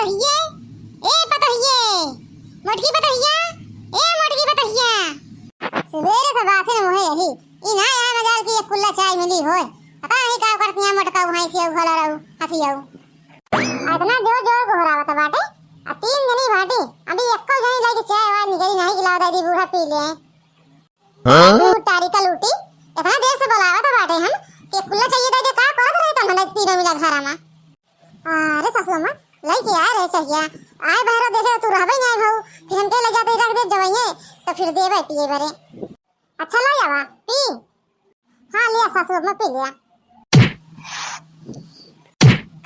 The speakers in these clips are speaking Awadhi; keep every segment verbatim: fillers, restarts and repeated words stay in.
पतोहिए, ए पतोहिए, मोटकी पतोहिया, ए मोटकी पतोहिया। सुबेरे से बासिन मुँहे यही, ई ना आए मजाल कि एक कुल्ला चाय मिली होए। पता नहीं का करती हैं मोटका, वहीं से उघला रहू, हंसी आऊ। इतना जोर जोर गोहरावत बाटे, आ तीन जनी बाटी, अभी एको जनी लाइके चाय वाय निकली नहीं कि लावा दादी बूढ़ा पी ले। हाँ? तू टारी का लूटी, इतना देर से बोलावत बाटे हम, कि कुल्ला चाहिए दे दे, का करत रहे तुम तीनों मिला घरा में? अरे सासू अम्मा, लइके आए रहे चाहिए, आए बहरा देखे तू रहबे नहीं भाऊ, फिर हमके ले जाते रख दे जवइये, तो फिर देबे पिए बरे। अच्छा लाई आवा, पी। हाँ लिया सासू अम्मा, पी लिया।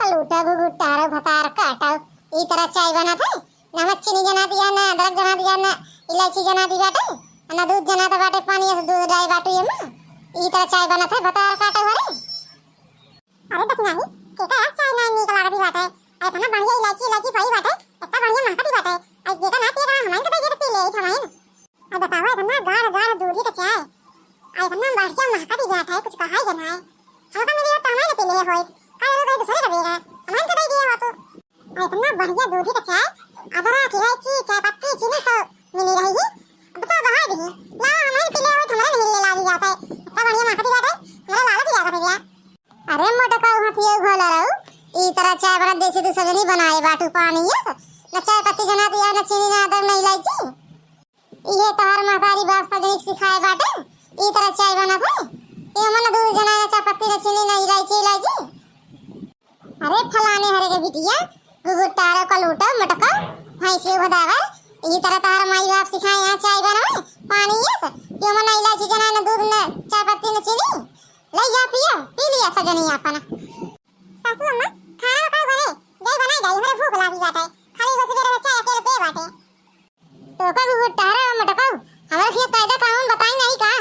कलूटा घुघुटारो भतार काटो, ई तरह चाय बनत है, नमक चीनी जना दिया, ना अदरक जना दिया, ना इलायची जना दी बाटे, ना दूध जना तो बाटे, पानी से दूध डाल बाटू ये माँ, ई तरह चाय बनत है भतार काटो हरे। अरे दखिनाही, केका चाय ना नीक लागत बाटे, आ इतना बढ़िया इलायची, इलायची पड़ी बाटे, इतना बढ़िया महकती बाटे, आ जेका ना पिए का हमाइन के दे दे तो पी ले, हमाइन। अब बतावा, इतना गाढ़ गाढ़ दूधी का चाय, आ इतना बढ़िया महकत ही बात है, कुछ कहा ही ना है। हमका मिली हो तो हमारे पी लिए होई, का जाने कहीं दूसरे का देगा, हमारे तो दे दिया हो तो। आ इतना बढ़िया दूधी का चाय, अदरक, इलायची, चाय पत्ती, चीनी सब मिली रही है। अब तो बहा दी, ला हमारे पी लिए हो तो हमारे नहीं ले ला दी जाता है, इतना बढ़िया महकत ही बात है, हमारा लालच ही जाता है भैया। अरे मोटका, वहाँ पिए भोला रहू, ई तरह चाय बनत जैसे तू सजनी बनाए बाटू पानी ये, न चाय पत्ती जना दिया, न चीनी, न अदरक, न इलायची। इहे तोहर महतारी बाप सजनी के सिखाए बाटे, ई तरह चाय बनत है। एमे न दूध जना, न चाय पत्ती, न चीनी, न इलायची, इलायची। अरे फलाने हरे के बिटिया, गुगुटारो का लूटो, मटको, भैंसी भदावर, ई तरह तोहर माई बाप सिखाए यहाँ चाय बनवे, पानी यस, एमे न इलायची जना, न दूध, न चाय पत्ती, न चीनी। ले जा पियो, पी लिया सजनी अपन। सासू अम्मा, खाना का बने? जय बनाई जाई, हमरा भूख लागी बाटे। खाली बस बेरा चाय अकेले पे बाटे। तो का गुगु टहरा मटको, हमरा के कायदा कानून बताई नहीं का?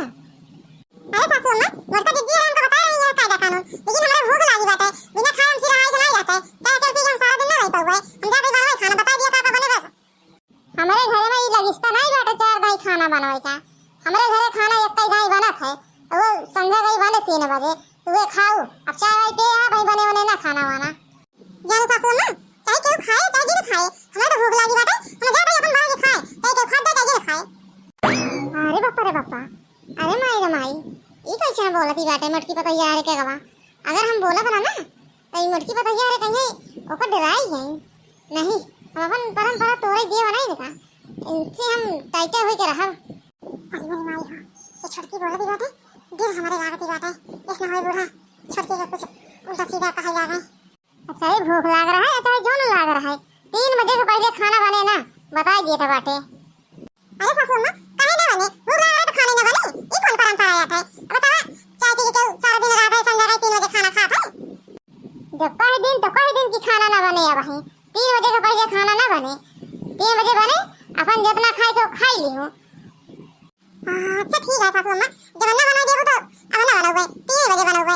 अरे सासू अम्मा, बड़का दीदी हमका बता रही है कायदा कानून, लेकिन हमरा भूख लागी बाटे। बिना खाए हमसे रहाई से नहीं जाते। चाय अकेले पी के हम सारा दिन ना रह पाऊबे। हम जाते बनवाई खाना, बता दिया का का बने बस। हमरे घरे में ई लगिस्ता नहीं बाटे चार दाई खाना बनवाई का। हमरे घरे खाना एक ही दाई बनत है, वो संझा गई बने तीन बजे, तो वे खाऊ। अब चाय वाय पिए आ भाई, बने बने ना खाना वाना। जाने सासू अम्मा, चाहे केहू खाए, चाहे जे ना खाए, हमरा तो भूख लागी बाटे, हम जा भाई अपन बना के खाए, चाहे केहू खाए, चाहे जे ना खाए। अरे बापा रे बापा, अरे माई रे माई, ई कैसे बोलत ही बाटे मोटकी पतोहिया रे के गवा। अगर हम बोलब ना, ना, तो ई मोटकी पतोहिया रे कहीं ओकर डराई गई। नहीं, हम अपन परंपरा तोड़े दिए बनाई देखा, इनसे हम टाइटे होई के रहब। अरे मेरी माई हो, ये छोटकी बोलत ही बाटे, दिल हमारे लागत ही बाटे, इस ना होए बूढ़ा, छोटकी के कुछ उल्टा सीधा कहा जावे। अच्छा, ये भूख लाग रहा है, चाहे जो न लाग रहा है, तीन बजे से पहले खाना बने ना, बताई दिए थे बाटे। अरे सासू अम्मा, काहे ना बने? भूख लाग रहा है तो खाना ना बने? ई कौन परंपरा आया था? अब बतावा, चाय पी के केहू सारा दिन रात है, संझा है, तीन बजे खाना खात है? जब कहे दिन तो कहे दिन की खाना ना बने, अब है तीन बजे से पहले खाना ना बने, तीन बजे बने, अपन जितना खाए के खाई ली हूँ। अच्छा ठीक है सासू अम्मा, जब ना बनाई देबो तो अब ना बनाऊबे, तीन बजे बनाऊबे।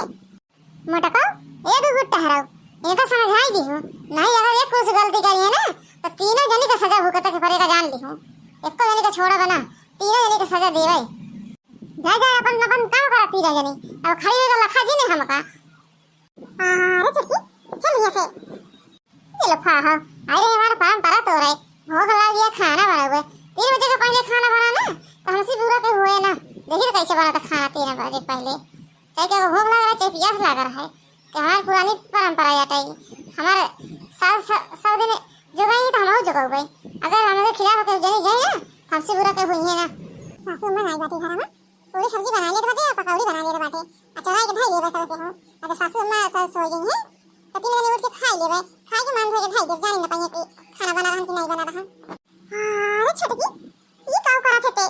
मोटको, ए दू गुट टहराऊ, इनका समझाई दी हूँ। नहीं, अगर एक कुछ गलती करी है ना, तो तीनों जनी का सजा भुगत के पड़ेगा, जान ली हूँ। एको जनी का छोड़ा बना, तीनों जनी का सजा देवे। जा, जा, अपन, अपन काम करा तीनों जनी। अब खड़ी होकर लखा जी ने हमका। अरे छोटकी, चल यहाँ से। ये लो फा, हाँ। अरे हमारा परंपरा तो रहे, भूख लग गया, खाना बनावे। तीन बजे के पहले खाना बनाना, तो हमसे बुरा के हुए ना। देखिए तो कैसे बनाता खाना तीन बजे के पहले। चाहे क्या भूख लग रहा है, चाहे प्यास लग रहा है, कि हमारी पुरानी परंपरा याद आई। हमारे सास स-, सब दिन जो गई तो हम जो गई। अगर हमारे खिलाफ कोई जनी गई ना, तो हमसे बुरा के हुई है ना। सासू अम्मा नहीं बाटी घर में, पूरी सब्जी बना लेत बाटे और पकौड़ी बना लेत बाटे। आ चढ़ाई के धई लेबे सब केहू। अगर सासू अम्मा सब सो गई हैं, तो तीन जने उठ के खाई लेबे। खाई के मान धोए के धई देब, जाने न पाइए कि खाना बना रहन कि नहीं बना रहन। अरे छोटकी, ई का करत हटे?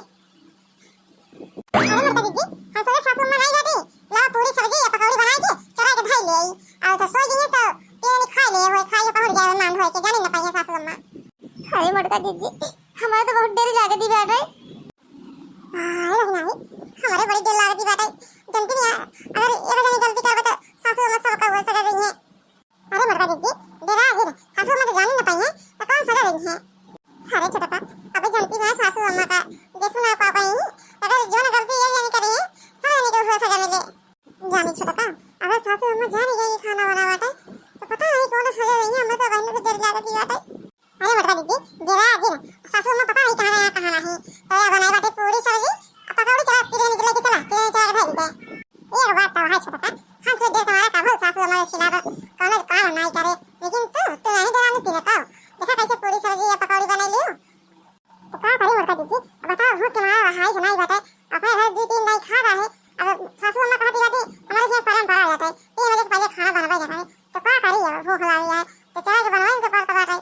अरे मोटका दीदी, हम सोचे सासू अम्मा नहीं बाटे, ला पूरी सब्जी या पकौड़ी बना के चढ़ाई के धई ले आई। और तो सो गई हैं तो तीन जने खाई ले, वो खाई के पहुंच जाए, मान धोए के जाने न पाइए सासू अम्मा। अरे मोटका दीदी, हमारे तो बहुत डर लागत ही बाटे। अरे नहीं, हमारे बड़ी डर लागत ही बाटे। जनती नहीं है, अगर एक जनी गलती करबे तो सासू अम्मा सबका वो सजा देंगे। अरे मोटका दीदी, डरा है, सासू अम्मा तो जाने न पाई है, तो कौन सजा देंगे? अरे छोटका, अबे जनती है सासू अम्मा का, देखो ना पापा ही, अगर जो न गलती ये जनी करी है, सब जनी को वो सजा मिले। जानी छोटका, अगर सासू अम्मा जानी गई खाना बनावत है, तो पता नहीं कौन सजा देंगे, हमें तो बहन से डर लागत ही बाटे। अरे मोटका दीदी, डेरा जिन, सासू अम्मा पता नहीं कहाँ रहा, कहाँ नहीं। तो या बनाई बाटे पूरी सब्जी, आ पकौड़ी चला, तिरंगी लेके चला, तिरंगी चला के भेज दे। ये बात तो है छोटका, हम तो देख हमारा कबो सासू अम्मा के खिलाफ कौनो काम नहीं करे, लेकिन तू, तू नहीं डरा नहीं तिने का। देखा कैसे पूरी सब्जी या पकौड़ी बनाई लियो। तो का करी मोटका दीदी, अब बताओ, भूख के मारे रहा है, नहीं बाटे, अपने घर दो तीन दाई खा रहा है, अब सासू अम्मा कहती रहती, हमारे घर परंपरा आ जाता है, तीन बजे के पहले खाना बनवाई जाता है, तो का करी, अब भूख लगी है, तो चला के बनवाई के पड़ता बाटे।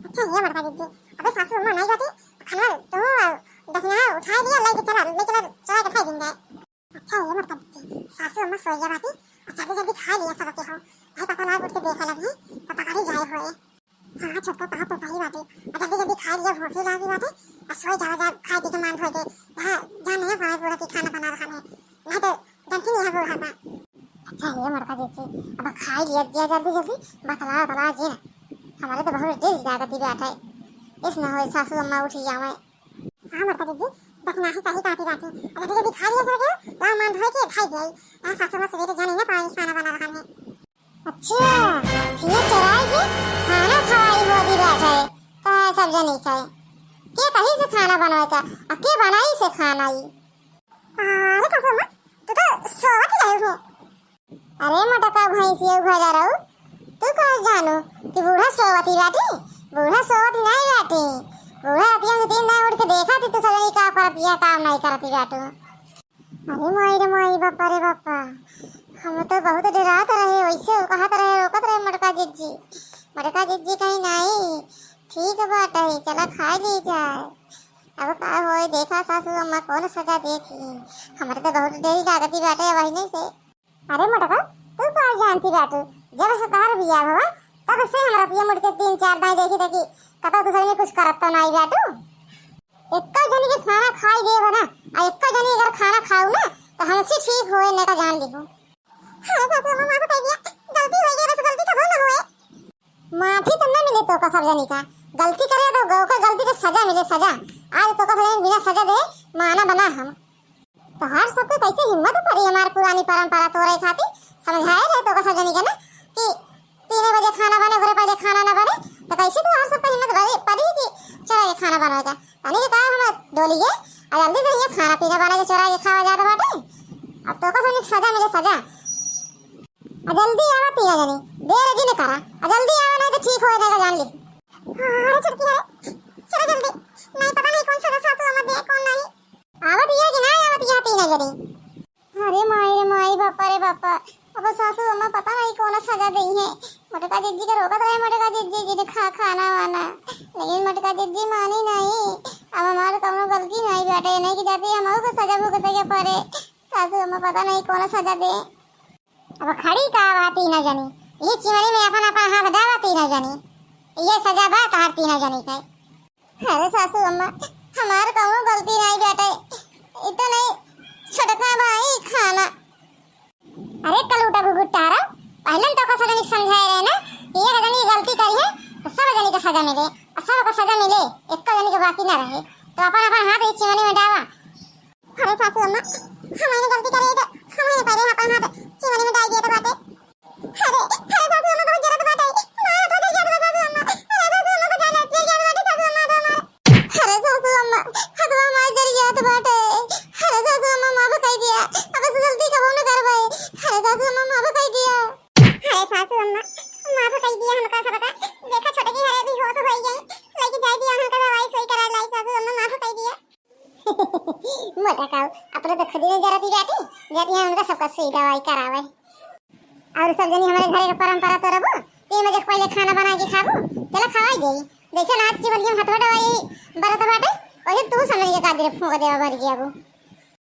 अच्छा ये मोटका दीदी, अबे सासू अम्मा नहीं बाटी, तो खाना तू दहिना उठाई लिया, लेके चला, ले चला, चला के खाई दिन जाए। अच्छा ये मोटका दीदी, सासू अम्मा सोई गया बाटी, और जल्दी जल्दी खा लिया सब के हो, भाई पता ना उठ के देखे लगी, तो पकड़ी जाए होए। हाँ छोटका, कहा तो सही बाटे, और जल्दी जल्दी खा लिया, भूख ही लागी बाटे, और सोई जाओ, जा खाए पी के मान धोए के, यहाँ जान नहीं पाए बूढ़ा की खाना बना रहा है, नहीं तो जानती नहीं है बूढ़ा का। अच्छा ये मोटका दीदी, अब खाई लिया दिया जल्दी जल्दी, बतला बतला जे, हमारे तो बहुत देर लागत ही बैठे, इस न होए सासू अम्मा उठी जावे। हाँ मोटका दीदी, बस नाही सही कहती बाटी, जल्दी जल्दी खा लिया सब के, लाओ मान धोए के खाई दिया, यहाँ सासू अम्मा सवेरे जाने ना पाए खाना बना रहा है। अच्छा, ये चराई के खाना खवाई होती बैठे, तो सब जनी खाए, के कहीं से खाना बनवाए का, और के बनाई से खाना ही? अरे सासू अम्मा, तू तो सोवत ही रहे हो। अरे मोटका भैंसिया उघा जा रहू, तू का जानू कि बूढ़ा सोवत ही बाटी? बूढ़ा सोवत ही नहीं बाटी। बूढ़ा रतिया में तीन दाई उठ के देखा थी, तू सब जनी का करत या काम नहीं करत ही बाटू। अरे माई रे माई, बापा रे बापा, हम तो बहुत डरात रहे, वैसे कहत रहे, रोकत रहे मोटका जिज्जी, मोटका जिज्जी कहीं नहीं। ठीक बाटे, चला खा ली जाए। अब का होए, देखा सासू अम्मा कौन सजा देती। हमरे तो बहुत देरी लागती बाटे वही नहीं से। अरे मोटका, तू का जानती बाटू, जब से तोहर बियाह हुआ, तब से हमरा पिया मुड़ के तीन चार दाई देखी देखी, कतौ तू सही में कुछ करत तो नहीं बाटू। एक्का जनी के खाना खाई देब ना, आ एक्का जनी अगर खाना खाऊ ना, तो हमसे ठीक होए ना का जान लिहू। अरे सासू अम्मा, माफ कर दिया, गलती हो गई, बस गलती कबो ना होए। माफी तो ना मिले तोका सब जनी का, गलती करे तो गौ का गलती के सजा मिले, सजा। आज तोका सब जनी बिना सजा दे माना बना हम। तोहार सबके कैसे हिम्मत पड़ी हमार पुरानी परंपरा तोड़े खातिर? समझाए रहे तोका सब जनी के ना कि तीन बजे खाना बने, ओकरे पहले खाना ना बने, तो कैसे तोहार सबके हिम्मत बड़ी पड़ी कि चला ये खाना बनावे का? तनी के कहा हम डोली के, आ जल्दी से ये खाना पीना बना के चोरा के खावा जात बाटे। अब तोका सब जनी के सजा मिले, सजा। आ जल्दी आवा तीनों जनी, देर जिन करा, आ जल्दी आवा, नहीं तो ठीक होए देगा, जान ली। हाँ, अरे छुटकी रे, चलो जल्दी, नहीं पता नहीं कौन सा सासू अम्मा दे, कौन नहीं। आवत ये कि ना आवत ये तीनों जनी? अरे माई रे माई, बापा रे बापा, अब सासू अम्मा पता नहीं कौन सजा देई है। मोटका जिज्जी के रोकत रहे, मोटका जिज्जी जी ने खा खाना वाना, लेकिन मोटका जिज्जी मानी नहीं। अब हमार कौनो गलती नहीं बाटे, नहीं कि जाते हम को सजा भुगते के पड़े। सासू अम्मा पता नहीं कौन सजा दे। अब खड़ी का बा तीनों जनी, ये चिमनी में अपन अपन हाथ डावा तीनों जनी, ये सजा बा तोहार तीनों जनी के। अरे सासू अम्मा, हमार कौनो गलती नहीं बाटे, इ तो नहीं छोटका भाई खाना। अरे कलूटा घुघुटारा, पहले तो का सजनी समझाए रहे ना कि एक जनी गलती करी है तो सब जनी के सजा मिले, और सब को सजा मिले, एक जनी के बाकी ना रहे। तो अपन अपन हाथ इस चिमनी में डावा। अरे सासू अम्मा, हमने गलती करे तो हमने पहले अपन हाथ चिमनी में डाल दिया तो बाटे। अरे, अरे सासू अम्मा, बहुत जरूरत बाटे। मार तो जल जात बा सासू अम्मा। अरे सासू अम्मा, बचा ले, जल जात बाटे सासू अम्मा तो हमार। अरे सासू अम्मा, हथवा मार जल जात बाटे। अरे सासू अम्मा, माफ कर दिया, अब से गलती कबो न करबे। अरे सासू अम्मा, माफ कर दिया। अरे सासू अम्मा, माफ कर दिया हमका सबका। देखा छोटकी हरे भी होश होई गई, लेके जाई दिया हमका दवाई सुई करा लाई सासू अम्मा, माफ कर दिया। मोटा काऊ, अपने तो खुद ही में जरती जाती, जाती है उनका सबका सुई दवाई करावे। और सब जनी हमारे घरे के परंपरा तो रबो, तीन बजे के पहले खाना बना के खाबो, चला खवाई देई। जैसे नाच की बलिया में हथवा दवाई बरत बाटे, वैसे तू समझ के का दिन फूंक देवा मर गया वो।